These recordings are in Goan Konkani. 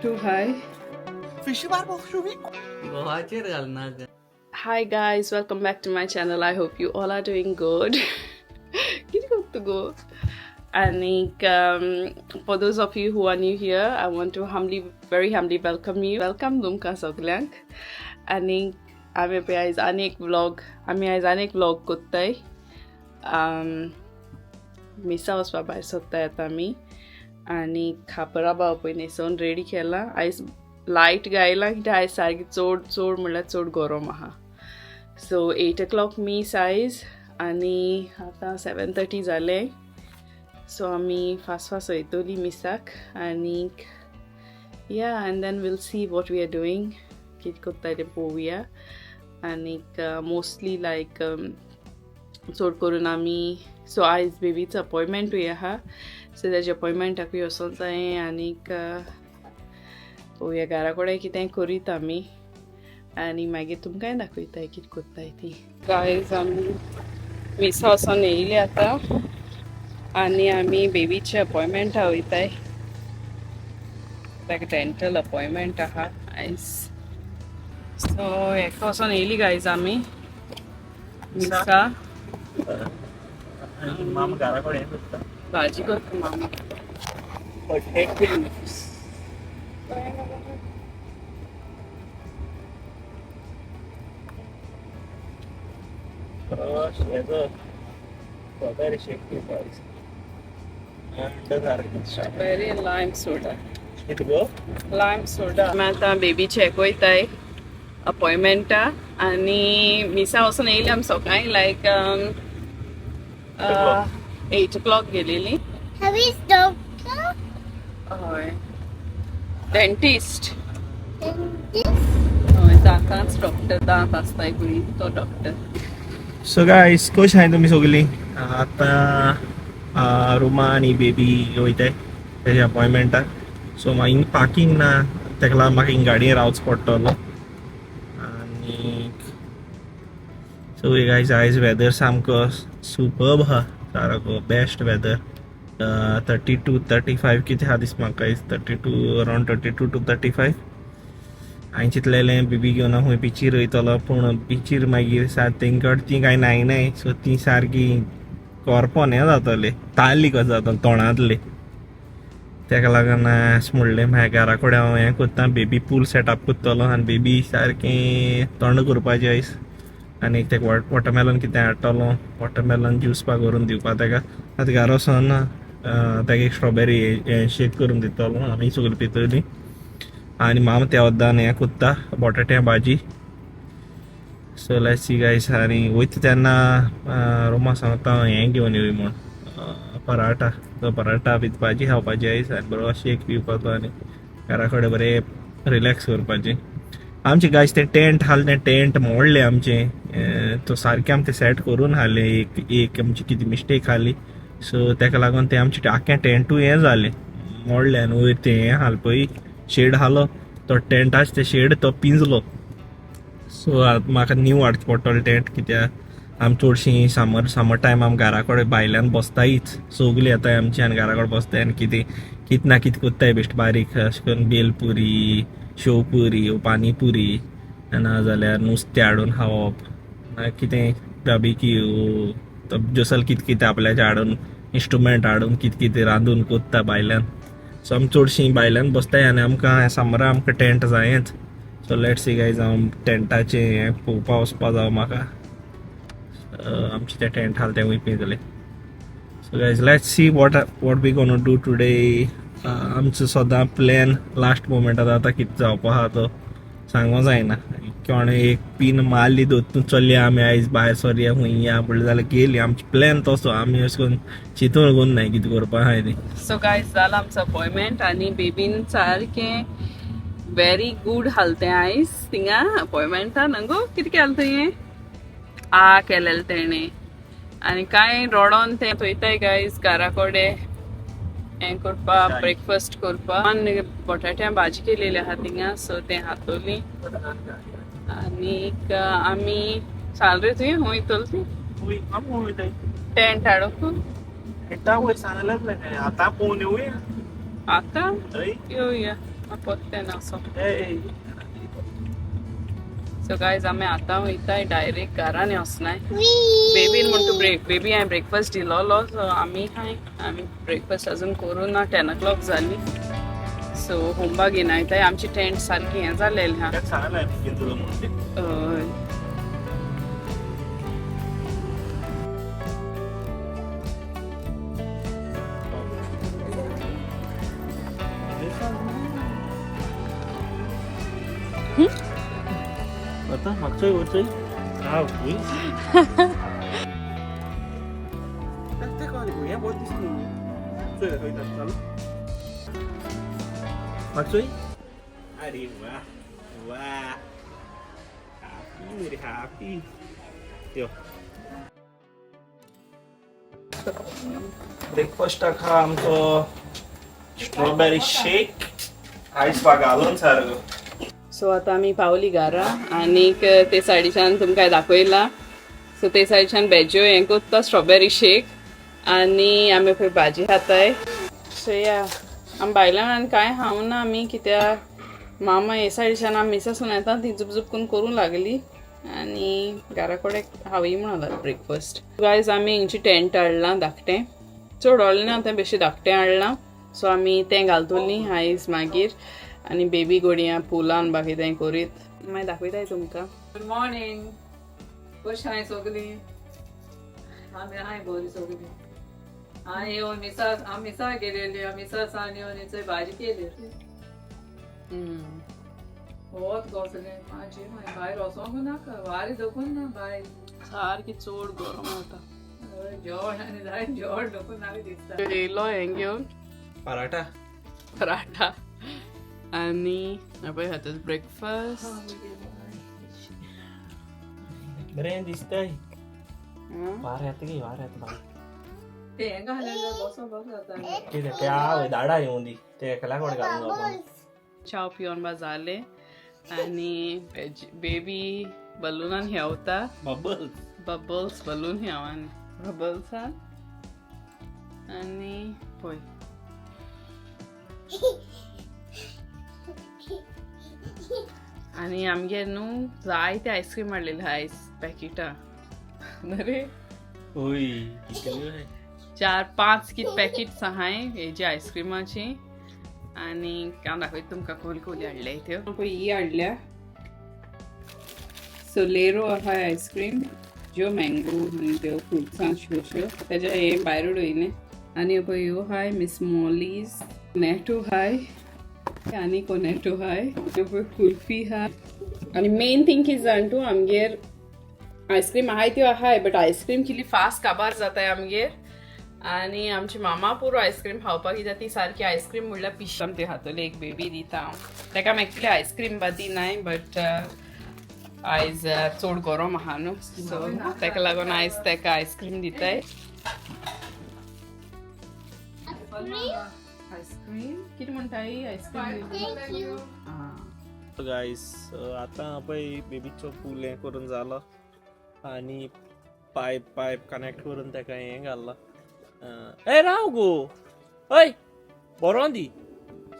Too high. गोवाचेर घालना. Hi guys, welcome back to my channel. I hope you all are doing good. Good to go. And for those of you who are new here, I want to humbly, very humbly welcome you. Welcome तुमकां सगल्यांक. आनी आमी पळय आयज आनी एक व्लॉग, आमी आयज आनी एक व्लॉग कोत्ताय. मिसा वचपा भायर सोदताय आतां आमी. आनी खापरा पळय न्हेसोवन रेडी केला. आयज लायट गायला कित्याक आयज सारकी चड चड म्हणल्यार चड गरम आहा. सो 8 o'clock मीस आयज आनी आतां 7:30 जालें. सो आमी फास्ट फास्ट वयतली मिसाक आनीक yeah, and then we'll see what we are doing, कितें कोत्ताय तें पळोवया. आनीक मोस्टली लायक चड करून आमी, सो आयज बेबीचो अपॉयमेंटूय आहा, सो तेज्या अपॉयमेंटाकूय वचोंक जायें. आनीक पळोवया घरा कडेन कितें करीत आमी आनी मागीर तुमकांय दाखयताय कितें कोत्ताय ती. गायज, आमी मिसा वचोन येयली आतां आनी आमी बेबीच्या अपॉयमेंटा वयताय. ताका डेंटल अपॉयमेंट आहा आयज. सो हेका वचोन येयली गायज आमी मिसा. मामा घरा कडेन करता. भाजी करता मामा. बटेटे. हेजो स्ट्रॉबेरी शेक पिवपाक. स्ट्रॉबेरी लायम सोडा. कितें गो? लायम सोडा. आमी आतां बेबीचे हेका वयताय अपॉयमेंटा. आनी मिसा वचून येयली आमी सकाळी, लायक 8 o'clock गेलेली. Harry's doctor. हय, डेंटिस्ट. Dentist. हय, दांतांच डॉक्टर, दांत आसताय पळय तो डॉक्टर. सो गायस, कशी आहाय तुमी सगळीं? आतां रुमा आनी बेबी वयताय तेज्या अपॉयमेंटाक. सो म्हाका हिंग पार्किंग ना, तेका लागून म्हाका हिंग गाडयेन रावचो पडटलो. आनी सो गायज, आयज वेदर सामको सुपर्ब आहा, सारको बेस्ट वेदर. 32 35 कितें आहा दिसता म्हाका आयज, 32, around 32 to 35. हांवें चिंतलेलें बेबी घेवन हांव खंय बिचीर वयतलो, पूण बिचीर मागीर तेंकड ती कांय न्हायनाय, सो ती सारकी कोरपोन हें जातलें, ताल्ली कशें जातलें तोंडांतली. तेका लागून अशें म्हणलें, म्हाज्या घरा कडेन हांव हें करता, बेबी पूल सेटअप करतलो आनी बेबी सारकें तोंड करपाचें आयज. आनी तेका वॉटरमेलन कितें हाडटलो, वॉटरमेलन ज्यूस पा करून दिवपा तेका. आतां घरा वचोन तेका एक स्ट्रॉबेरी शेक करून दितलो, आमी सगळीं पितलीं. आनी मामा त्या वद्दान हें कोत्ता, बटाट्या भाजी. So let's see guys. आनी वयता तेन्ना रोमा सांगता हें घेवन येवया म्हूण, पराठा. तो पराठा विथ भाजी खावपाची आयज आनी बरो शेक पिवपाचो आनी घरा कडेन बरें रिलॅक्स करपाचें. आमचे गायज ते टेंट हाल, तें टेंट मोडलें आमचें. तो सारकें आमी तें सेट करून हाडलें, एक एक आमची कितें मिस्टेक आहली, सो तेका लागून तें आमचें आख्खें टेंटूय हें जालें, मोडलें. आनी वयर तें हें हाल पळय, शेड हालो, तो टेंटाच ते शेड तो पिंजलो. सो आतां म्हाका न्यू हाडचें पडटलें टेंट, कित्याक आमी चडशीं समर टायम आमी घरा कडेन भायल्यान बसतायच. सगलीं येताय आमची आनी घरा कडेन बसताय आनी कितें कितें ना कितें करताय बेश्ट बारीक, अशें करून भेलपुरी, शेवपुरी, पानीपुरी, नाजाल्यार नुस्तें हाडून खावप, ना कितें बार्बिक्यू, जसल कितें कितें आपल्याचें हाडून, इन्स्ट्रुमेंट हाडून कितें कितें रांदून कोत्ता भायल्यान. सो आमी चडशीं भायल्यान बसताय आनी आमकां समरा आमकां टेंट जायेंच. सो let's see guys, हांव टेंटाचें हें पळोवपा वचपा जावं म्हाका. आमचें तें टेंट आहा तें पिंजलें. So guys, let's see what we gonna do today. आमचो सदां प्लॅन लास्ट मोमेंटार जाता, कितें जावपा आहा तो सांगो जायना. कोणें एक पीन मारली दोतून, चलया आमी आयज भायर सरया खंय या म्हणलें जाल्यार गेली. आमचो प्लॅन तसो, आमी अशें करून चिंतून करून कितें करपा आहाय तें. सो गायज, जाला आमचो अपॉयमेंट आनी बेबीन सारकें वेरी गूड हाल तें आयज थिंगा अपॉयमेंटान. गो, कितें केलें तुवें? आ केलेलें तेणें आनी कांय रडोन तें थंयताय गायज घरा कडेन हें करपा, ब्रेकफास्ट करपा. आनी बटाट्या भाजी केलेली आहा थिंगा, सो तें खातोली. आनीक आमी चाल रे, तुवें खंय वयतली ती टेंट हाडूंक? आतां पळोवन येवया. आतां येवया. पोत्ते ना सो. सो गायज, आमी आतां वयताय डायरेक्ट घरान वचनाय. बेबीन म्हणटा ब्रेक, बेबी हांवें ब्रेकफास्ट दिलोलो. सो आमी खाय, आमी ब्रेकफास्ट अजून करूं ना. 10 o'clock जाली. सो होमबा घेवन वयताय. आमची टेंट सारकी हें जालेलें आहा. सांगलाय तुझं म्हणून ते. हय. आता मागचोय वरचोय हा. मागचोय. अरे वा वा, हॅपी मेरे हॅपी यो. ब्रेकफास्टाक हा आमचो स्ट्रॉबेरी शेक, आयस बा घालून सारको. सो आतां आमी पावली घरा आनीक ते सायडीच्यान तुमकां दाखयला. सो ते सायडीच्यान बेज्यो हें कोत्ता, स्ट्रॉबेरी शेक, आनी आमी पळय भाजी खाताय. सो या, आमी भायल्यान आनी कांय खावना ना आमी, कित्याक मामा हे सायडीच्यान आमी मिसासून येता ती जुपजुप करून करूंक लागली आनी घरा कडेन हांवूय म्हणून ब्रेकफास्ट. गायज, आमी हिंगची टेंट हाडलां धाकटें, चड व्हडलें ना तें, बेश्टें धाकटें हाडलां. सो आमी तें घालतलीं आयज मागीर आनी बेबी गोडयां पुलान बाकी तें करीत मागीर दाखयताय तुमकां. गुड मॉर्निंग, कशी आहाय सगळीं? आमी आहाय बरी सगळीं. हांवें येवन मिसा, आमी मिसा गेलेली. मिसा सान येवन हिचोय भाजी केली. वत घोसलें म्हाजी, मागीर भायर वचोंक नाका, वारें दखून ना भायर. सारकी चड गरम जाता. हय, जेवण आनी जाय, जेवण दखून नाका दिसता. येयलो हें घेवन. पराठा. पराठा आनी पळय हातच ब्रेकफास्ट. बरें दिसतंय. वार येता की वार येता बाय. ते हें घालें बसो बरो जाता. कितें ते आवय दाडा येवन दी ते एकल्या कडेन घालून जावपा. च्याव पिवन बा जालें आनी बेबी बलुनान हेवता. बबल. बबल्स, बलून हेव आनी बबल्सान आनी पळय. आनी आमगेर न्हू जायते आयस्क्रीम हाडलेले, आयस पॅकेटां बरे. ओय, कितले? 4-5 कित पॅकेट्स आहाय हेजी आयस्क्रिमाची. आनी हांव दाखयता तुमकां खोल खोली हाडल्या त्यो. पळय, ही हाडल्या. सोलेरो आहाय आयस्क्रीम, ज्यो मँगो आनी त्यो फ्रुट्सां श्यो तेज्या हे भायर उडयलें. आनी पळय, ह्यो आहाय मिस मॉलीज, नॅटो आहाय आनी कोनेटो आहाय. पळय, कुल्फी आहा. आनी मेन थींग कितें जाण तूं, आमगेर आयस्क्रीम आहाय त्यो आहाय, बट आयस्क्रीम कितली फास्ट काबार जाताय आमगेर. आनी आमची मामा पुरो आयस्क्रीम खावपाक, कित्याक ती सारकी आयस्क्रीम म्हणल्यार पिश. ती खातली. एक बेबी दिता हांव ताका. एक्चुली आयस्क्रीम बा दिनाय, बट आयज चड गरम आहा न्हू, सो ताका लागून आयज ताका आयस्क्रीम दिताय. आयस्क्रीम कितें म्हणटा? Ice cream. Thank you. Guys, आतां पळय बेबीचो पूल हें करून जालो आनी पायप पायप कनेक्ट करून ताका हें घाल्लां. ए राव गो, हय बरो दी.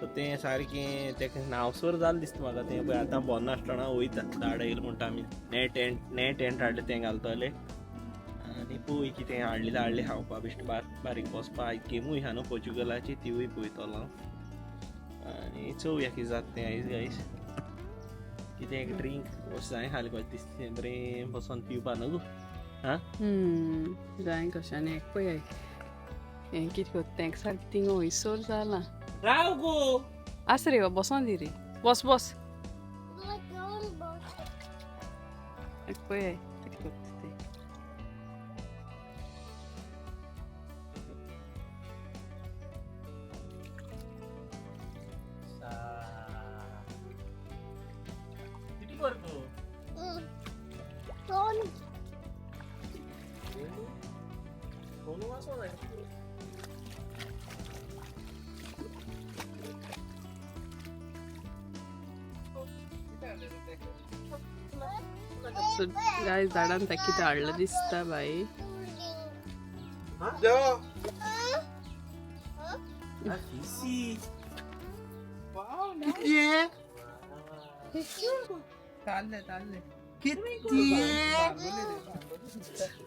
सो तें सारकें ताका नांवसर जालें दिसता म्हाका तें. पळय, आतां बरो नासतना वयता दाड येयलो म्हणटा. आमी नेट टेंट, नेट टेंट हाडलें, तें घालतले. आनी पळय कितें हाडलें हाडलें खावपा बेश्टें बारीक बसपा. गेमूय आहा न्हू पोर्चुगलाची, तिवूय पळयतलो हांव. आनी चोवया कितें जाता तें आयज. गायस, कितें एक ड्रिंक जाय खालें कशें दिसता, बरें बसोन पिवपा न्हू गो. आं. जाय कशाने एक पळय हें कितें करता तें सारकें थिंगा वयसर जालां. राव गो. आसा रे, बसोन दी रे, बस बस. Don't boss. एक पळय कितें करता तें. किती कर गो? Don't. कोण वाचो जाय? सो गायज, झाडान ताका कितें हाडलां दिसता बाई. जो फिसी. वाव.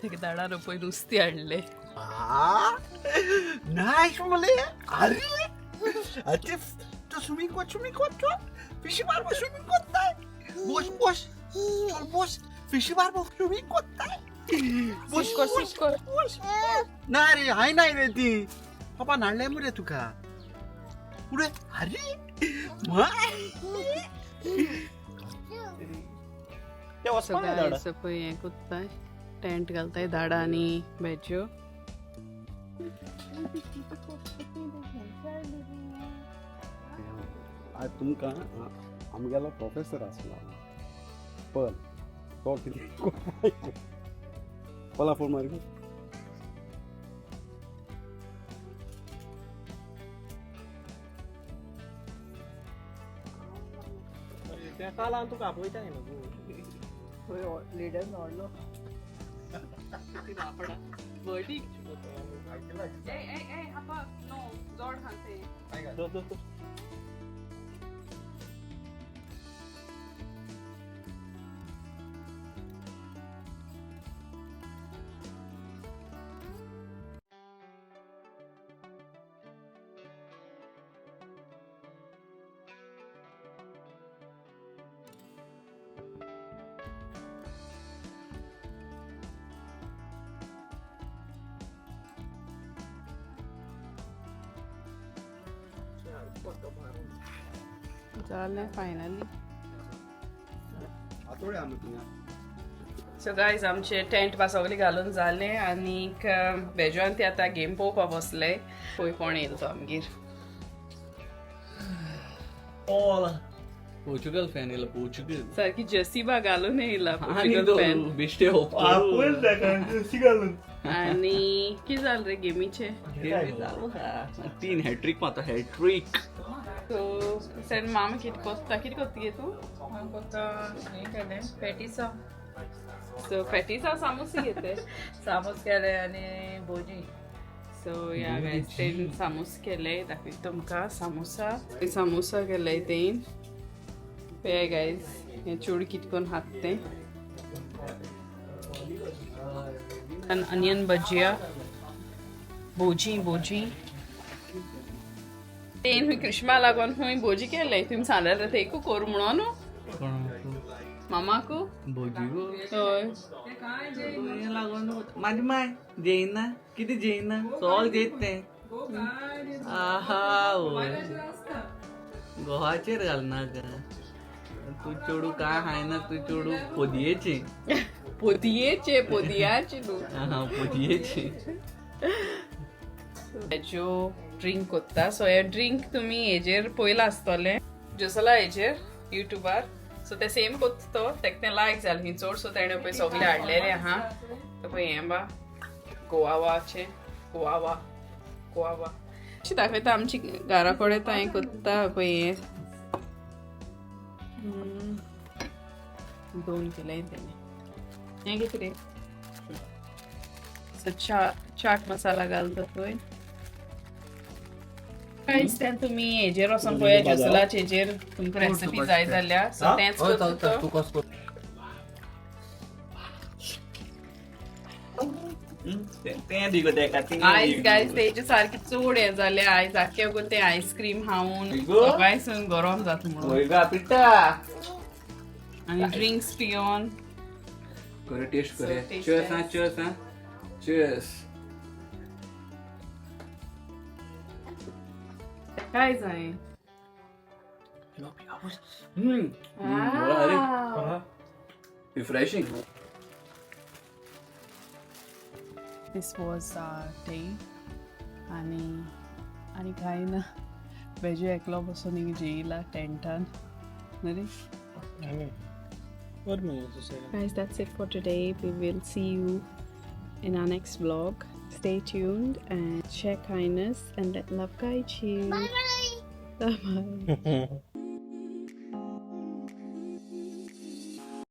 तेका दाडा रोपय नुस्तें हाडलें. नायस मले. अरे अरे तो स्विमिंग कर, स्विमिंग कर, चल फिशी मारबो, स्विमिंग करताय. বস বস, চল বস, ফিশি মারবো, সুইমিং করতাই. বস কর, বস বস. না রে, হাই নাই রে ती পাপা নাড়লে মরে তুকা উড়ে. আরে মা. सो गायज, पळय हें कोत्ताय, टेंट घालताय दाडा आनी भेज्यो. आज तुमकां आमगेलो प्रोफेसर आसलो पल, तो कितें पला फोन मारी. काल हांव तुका आपयता न्ही मगो. लिडर नोडलो. बडी. ए ए ए आपा नो जोड खाते. दो दो दो. जालें फायनली. आतोडे आमी थिंगा. सो गायज, आमचे टेंट बा सगळे घालून जाले आनीक बेजोन ते आतां गेम पळोवपा बसले. पळय कोण येयलो तो आमगेर. पोर्चुगल फॅन येयला, पोर्चुगल. सारकी जर्सी बा घालून येयला. आनी पोर्चुगल तो फॅन. बेश्टे. घालून. आनी कितें जालें रे गेमीचें? तीन हॅट्रीक मारता, हॅट्रीक. सो सेन मामा कितें कोत्ता, कितें कोत्ता गे तूं? हांव कोत्ता हें केलें, पेटीसां. सो पॅटीसां सामोसे घेते. सामोस केले आनी भोजी. सो या गायज, तेन सामोस केले, दाखयता तुमकां सामोसा. सामोसा केले तेन. पळय गायज, हें चेडूं कितें करून खाता तें. आनी अनियन भजिया, भोजी भोजी. तेन हुंय क्रिश्मा लागून हुंय भोजी केले. तुमी सांगलें तेकू करूं म्हणून न्हू मामाकू. भोजी गो. हय. ते काय जेयना. लागून माझी माय जेयना, कितें जेयना, सगळें जेयत तें. आहा वय, गोवाचेर घालनाका तूं चेडूं, काय खायना तूं चेडूं, पोदयेचें. पोदयेचे, पोदयाचे न्हू. आहा, पोदयेचें. हेज्यो ड्रिंक कोत्ता. सो हे ड्रिंक तुमी हेजेर पयलां आसतलें, जोसला हेजेर युट्यूबार. सो ते सेम कोत्ता तो, तेका तें लायक जालें खंय चड. सो तेणें पळय सगळें हाडलेलें आहा. तो पळय हें बा गोवावाचें, गोवावा गोवावा अशें दाखयता. आमची घरा कडेन तो हें कोत्ता. पळय हें दोन केलें तेणें. हें कितें रे? सो चाट मसाला घालता पळय. गायज, तें तुमी हेजेर वचोन पळया, जोसलाचे हेजेर तुमकां रेसिपी जाय जाल्यार. सो तेंच करता तो. तें दी गो तेका. आयज गायज तेजे सारके चड हें जालें आयज, आख्खे वगत तें आयस्क्रीम खावन गो. सकाळसून गरम जाता म्हणून. वय गा पिट्टा. आनी ड्रिंक्स पियोन. करूया टेस्ट, करूया. So, taste cheers. हा. test. Cheers हा, चेअर्स. काय जाय. अरे, refreshing. This was day. आनी आनी कांय ना, बेजो एकलो बसून हिंगा जेयला टेंटान न्ही रे. Guys, that's it for today. We will see you in our next vlog. Stay tuned and share kindness and let love guide you. Bye bye. Bye bye.